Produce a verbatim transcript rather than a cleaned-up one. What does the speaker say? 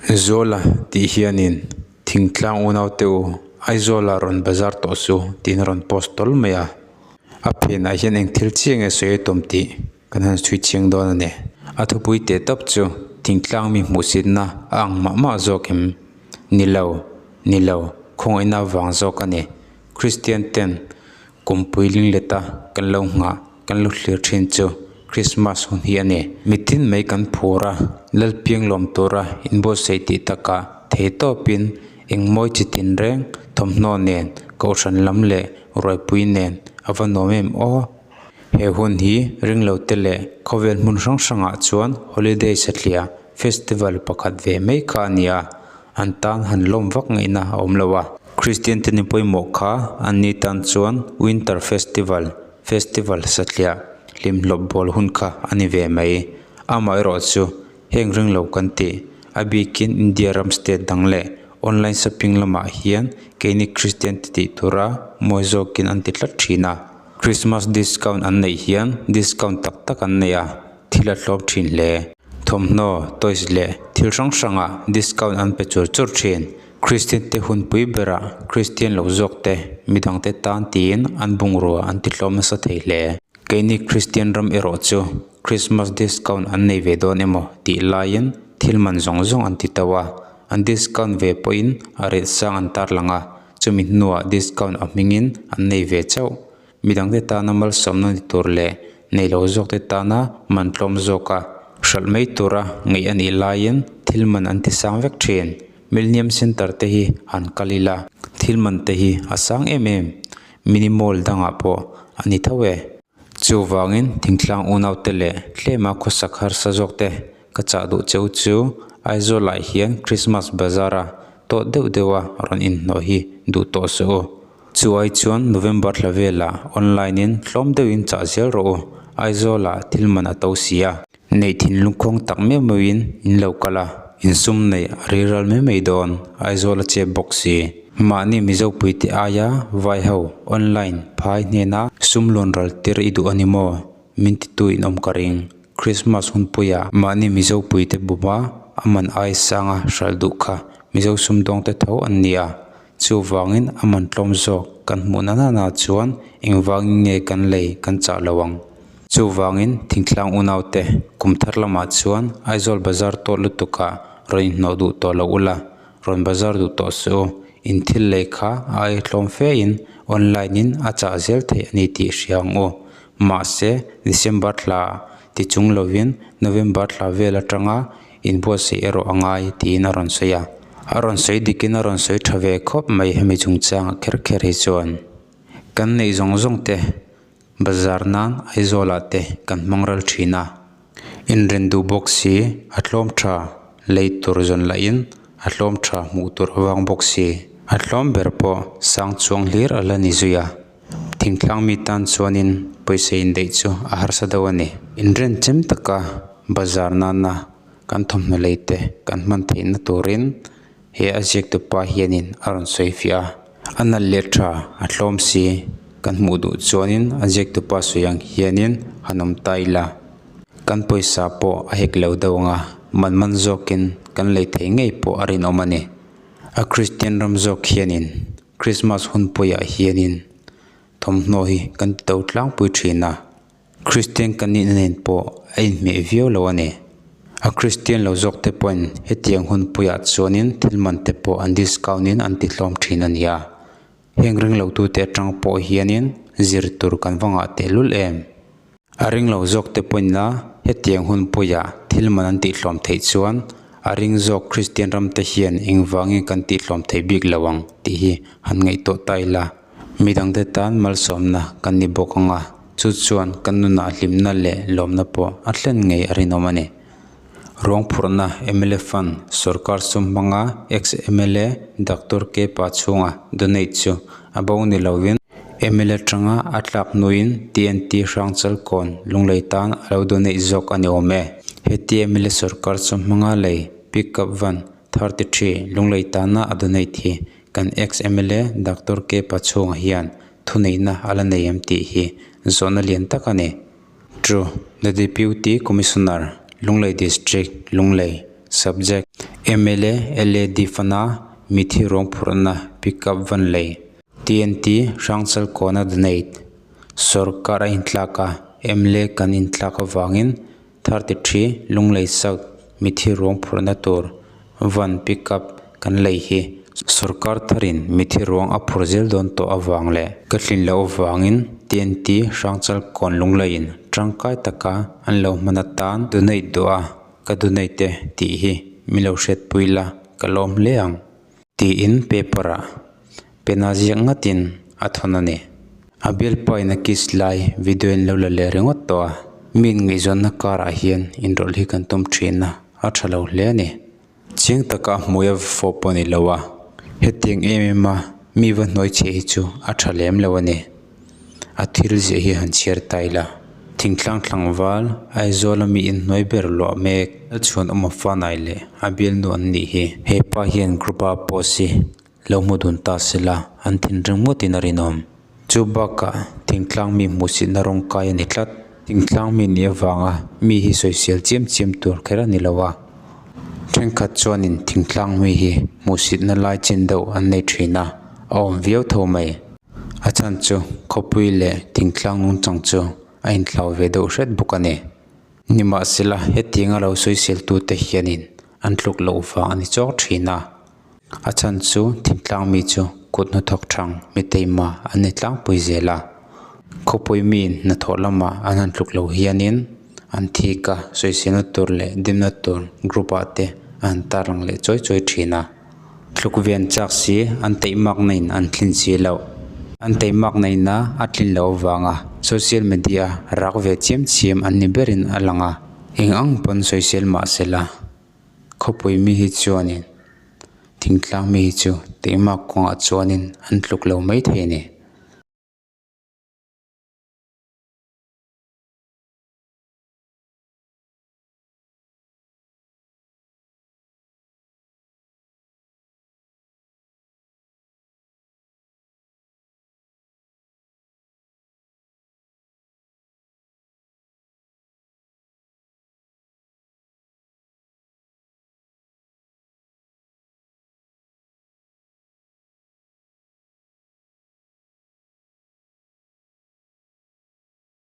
Zuala tih hianin, "Thingtlang unaute u, Aizawla rawn bazar tawh suh," tiin a rawn post tawl mai a. A phenah hian eng thil chiang nge sawi a tawm tih kan han sawi chiang dawn a ni. A thupui teh tawp chu thingtlang mi hmuhsitna a ang mah mah zawk em? Ni lo, ni lo, khawngaihna vang zawk a ni. Kristian ten kumpui lingleta kan lo nghah, kan lo thlir ṭhin chu Krismas hun hi a ni. Mitin mei kan phur a, Lalpi ang lawm tura inbuatsaih tih taka thei tawpin eng mawi chi tinreng, thawmhnaw nen, kohhran lam leh ruaipui nen a va nuam em aw? He hun hi ringlote leh khawvel hmun hrang hrangah chuan holiday satliah festival pakhat ve mai kha a ni a, an tan han lawm vak ngaihna a awm lo a. Kristian ten pawimawh kha an ni tan chuan Winter Festival, festival satliah hlim hlawp bawl hun kha a ni ve mai. Amaherawhchu, heng ringlo kan tih, a bikin India ram state dang leh online shopping lamah hian keini Kristian te tih tura mawi zawkin an ti tlat ṭhin a. Krismas discount an neih hian discount tak tak an nei a, thil a tlawm ṭhin hle. Thawmhnaw, toys leh thil hrang hrangah discount an pe chur chur ṭhin. Kristian te hunpui berah Kristian lo zawk te midang te tan tiin an bungrua an ti tlawm nasa thei hle. Keini Kristian ram erawh chu Krismas discount an nei ve dawn emaw tih laiin thil man zawng zawng an ti tawh a, an discount ve pawhin a rate sang an tarlang a, chumi hnuah discount a hmingin an nei ve chauh. Midang te tana malsawmna ni tur leh nei lo zawk te tana man tlawm zawka hralh mai tura ngaih a nih laiin thil man an ti sang vek ṭhin. Millennium Center te hi han kal ila, thil man te hi a sang em em, mini mall dangah pawh a ni tho e. Chuvangin thingtlang unaute leh tlema khawsak harsa zawk te ka chah duh cheu chu, Aizawlah hian Krismas bazar-a tawt deuh deuha rawn inhnawh hi duh tawh suh u. Chu ai chuan November thla vela online-in tlawm deuhin chah zel rawh u, Aizawlah thil man a to si a. Neih thinlung khawng tak meuh meuhin in lo kal a, in sum neih a riral mai mai dawn, Aizawla che bawk si. Mahni Mizopui te aia vai ho online phai hnena sum lawn ral tir i duh a ni maw? Min titu in awm ka ring. Krismas hunpuia mahni Mizopui te buma a man ai sanga hralh duh kha Mizo sumdawng te tho an ni a. Chuvangin a man tlawm zawk kan hmuh na na na chuan engvangin nge kan lei kan chah lo ang? Chuvangin thingtlang unaute, kum thar lamah chuan Aizawl bazar tawt lutuka rawn inhnawh duh tawh lo ula, rawn bazar duh tawh suh u. In thil lei kha a ai tlawm fein online-in a chah zel theih a ni tih hria ang u. Mahse, December thla ti chung lovin November thla vel aṭanga inbuatsaih erawh a ngai tiin a rawn sawi a. A rawn sawi dikin a rawn sawi ṭha ve khawp mai hemi chungchanga kher kher hi chuan. Kan neih zawng zawng te, bazar nan Aizawlah te kan hmang ral ṭhin a. Inren duh bawk si, a tlawm ṭha lei tur zawn lahin a tlawm ṭha hmuh tur a vang bawk si. A tlawm ber pawh sang chuang hlir a la ni zui a. Thingtlang mi tan chuanin pawisa indaih chu a harsa deuh a ni. Inren chem taka bazar nana kan thawmhnaw lei te kan hman theihna turin he a ziaktupa hianin a rawn sawi fiah a. A nalh leh ṭha a tlawm si kan hmuh duh chuanin a ziaktupa sawi ang hianin han awm ta ila. Kan pawisa pawh a hek lo deuh anga, man man zawkin kan lei thei ngei pawh a rinawm a ni. A Kristian ram zawk hianin Krismas hunpuiah hianin thawmhnaw hi kan ti to tlangpui ṭhin a. Kristian kan nihna nen pawh a inhmeh viau lo a ni. A Kristian lo zawk te pawhin hetiang hunpuiah chuanin thil man te pawh an discount-in an ti tlawm ṭhin a ni a. Heng ringlo tute aṭang pawh hianin zir tur kan va ngah teh lul em. A ring lo zawk te pawhin a hetiang hunpuia thil man an tih tlawm theih chuan a ring zawk Kristian ram te hian engvangin kan tih tlawm thei bik lo ang tih hi han ngaihtuah ta ila. Midang te tan malsawmna kan ni bawk ang a, chu chuan kan nunah hlimna leh lawmna pawh a thlen ngei a rinawm a ni. Ruang phurhna M L A fund, sawrkar sum hmanga ex M L A Doctor K Pachhunga donate chu a bo ni lovin, M L A aṭanga a tlak hnuin T N T Hrangchalkawn Lunglei tan a lo donate zawk a ni awm e. Heti M L A sawrkar sum hmanga lei pickup van thirty three Lunglei tana a donate hi kan ex M L A Doctor K Pachhunga hian thuneihna a la nei em tih hi zawhna lian tak a ni. True, the Deputy Commissioner, Lunglei District, Lunglei, Subject: M L A, L A D fund-a mithi ruong phurna pickup van lei. T N T Hrangchalkawna donate. Sawrkar a intlak a, M L A kan intlak avangin thirty-three Lunglei South mithi ruong phurna tur van pickup kan lei hi sawrkar tharin mithi ruong a phur zel dawn tawh avang le ka tlin loh avangin T N T Hrangchalkawn Lungleiin ṭangkai taka an lo hman atan donate duh a, ka donate e tih hi mi lo hriatpui la, ka lawm hle ang, tiin paper-a pena ziak ngatin a thawn a nih. A bialpain a kiss lai video in lo la leh ringawt tawh a, mi'n ngaihzawnna karah hian inrawlh hi kan tum ṭhin a, a ṭha lo hle a ni. Chiang taka a hmui a va fawp pawh ni lo a, hetiang em em a mi va hnuai chhe hi chu a ṭha lem lo a ni. A thil ziah hi han chhiar ta ila. Thingtlang tlangval, Aizawla mi in hnuai ber luah mek a chhun awm a fa nai leh a bialnu an nih hi. He pa hian group-a post hi lo hmu dun ta sela, an thinrim ngawtin a rinawm. Chu bakah Thingtlang mi hmuhsitna rawng kai a ni tlat. Thingtlang mi nih avanga mi hi sawisel chiam chiam tur kher a ni lo a. Ṭhenkhat chuanin Thingtlang mi hi hmuhsitna lai chin deuh an nei ṭhin a, a awm viau tho mai. A chhan chu khawpui leh Thingtlang nungchang chu a inthlau ve deuh hret bawk a ni. Nimahsela, hetianga lo sawiseltute hianin an tluk loh vang a ni chawk ṭhin a. A chhan chu Thingtlang mi chu kut hnuthawk ṭhang mi taima an ni tlangpui zel a. Khawpui miin hnathawh lama an han tluk lo hianin an thika sawiselna tur leh dimna tur group-ah te an tarlang leh chawi chawi ṭhin a. Tluk ve an chak si, an teimaknain an tlin si lo. An teimaknaina a tlin lo vanga social media rak ve chiam chiam an ni berin a lang a. Eng ang pawn sawisel mah sela, khawpui mi hi chuanin Thingtlang mi hi chu teimak kawngah chuanin an tluk lo mai thei a ni.